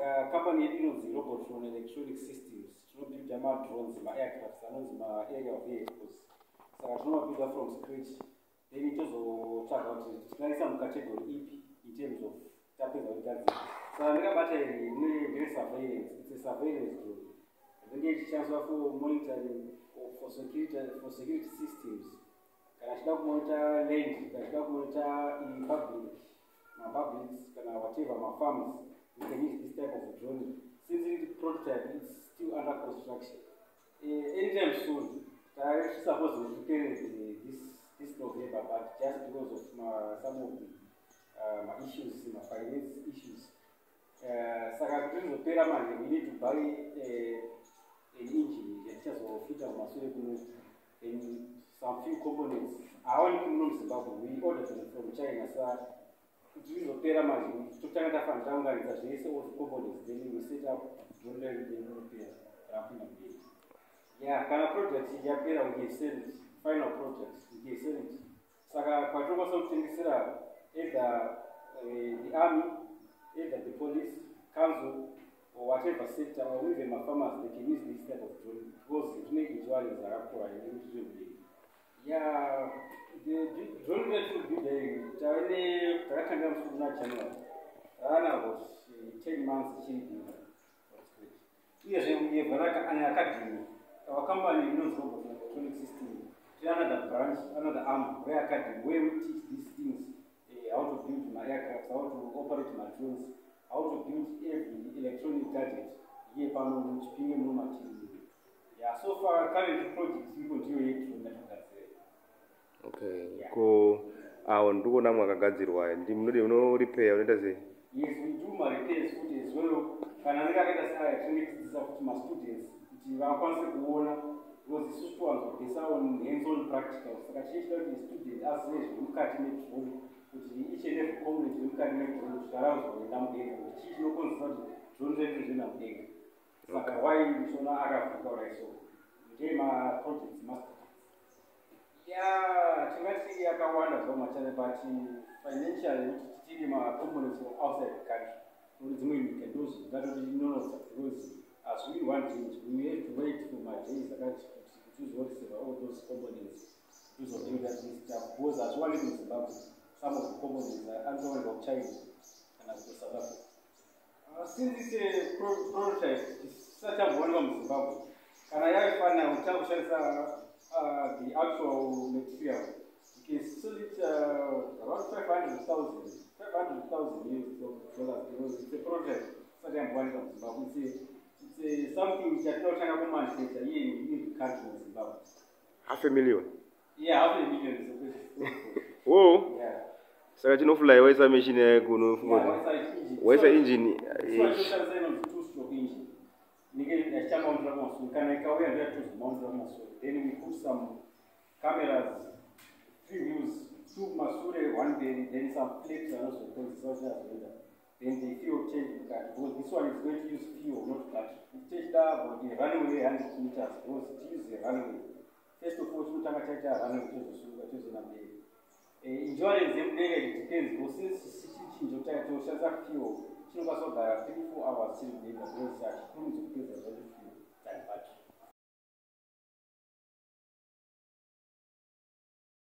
Saka company yedu inonzi Robotron Electronic Systems. Tinobuilda madrones, maaircrafts anonzi maaerial vehicles. Saka tinomabuilda from scratch, then tozotsvaga kuti tingaisa mucategory ipi in terms of tapedza kugadzira. Saka ndakabata iri ndere surveillance. It's a surveillance drone rinenge ichishandiswa for monitoring or for security systems, kana chida kumonitor land, kana chida kumonitor public, mapublics kana whatever, mafarms. We can use this type of drone. Since it's prototype, it's still under construction. Anytime soon. Tari supposed to prepare this November, but just because of some of the my issues, my finance issues, saka kuti rizopera manje, we need to buy an engine yatichazofita kumasure kuno and some few components haaoneki muno muZimbabwe. We order them from China. Sa kuti rizopera manje, totanga tafanira taunganidza zvese, all the components, then we set up drone redu, then rinopera rapinda mudenga. Yeah, kana project yapera, we can sell it. Final project, we can sell it. Saka kwatinokwanisa kutengesera, either the army, either the police, council or whatever sector, or even mafarmers, they can use this type of drone because rine endurance yakakura yekuti riri mudenga. Yeah, the drone retiri tave takatangira musi muna January, rana about 10 months ichiribuilda. Uyezve we have an academy. Our company inonzi Robot Electronic System. Tine another branch, another arm reacademy where we teach these things, how to build my aircrafts, how to operate my drones, how to build every electronic gadget here pano muChipinge muno matiri. Yeah, so far current project iripo ndiyo yedrone yatogadzira. Okay. Ko awo ndiri kuona mwakagadzirwa, ndi munodi unorepair, unoita sei? Yes, we do marepairs futi as well. Kana anenge akaita seaya, tinenge tidzidzisa futi mastudents kuti vakwanise kuona, because isusu towanzobhesa on hands on practical. Saka tichichida kuti student azive zviri mukati medrone, kuti each and every component iri mukati medrone kuti rarazoenda mudenga, kuti chii chinokonzesa kuti drone redu rizoenda mudenga. Saka why muchiona akavhurika kudai, so ndeye maprojects mastudents. Ya, tingati yakawanda zvavo machallenge, but financially kuti titenge macomponents from outside the country, kune dzimwe nyika, ndo zvingatoti inonotsa, because hazvii one day. We have to wait for madays akati kuti uzoreceive all those components, uzobuilda this stuff, because hazviwaniki muZimbabwe. Some of the components anotowanikwa kuChina kana kuSouth Africa. Since it's a prototype isati yamboonekwa muZimbabwe, kana yaifanira takushandisa the actual material, you can sell it around 500,000, $500,000, because it's a prototype isati yambowanikwa muZimbabwe. It's a something chatinoda kutanga kumanufacture here in the country muZimbabwe. Half a million? Yeah, half a million is a Wo. Yeah. Saka chinofly, waisa machine yako unofunga Yeah, kuti waisa engine. Waisa engine. This one inoshandisa inonzi two stroke engine inenge yachichamaundira kumasure. Kana ikauya, ndoyatozomaundira kumasure. Then we put some cameras, three wheels, two kumasure, one mberi, then some flaps anozokonzesa kuti azoenda, then the fuel tank mukati, because this one is going to use fuel, not battery. Tichida about a runway 100 meters, because tiuse a runway first of all, tinotanga taita runway, tozosunga, tozoenda mberi. Endurance yemudenga, it depends, because since chichinjo toshandisa fuel, chinokwanisa kugara 3 4 hours chiri mudenga, because hachikurumidzi kupedza zvacho fuel than battery.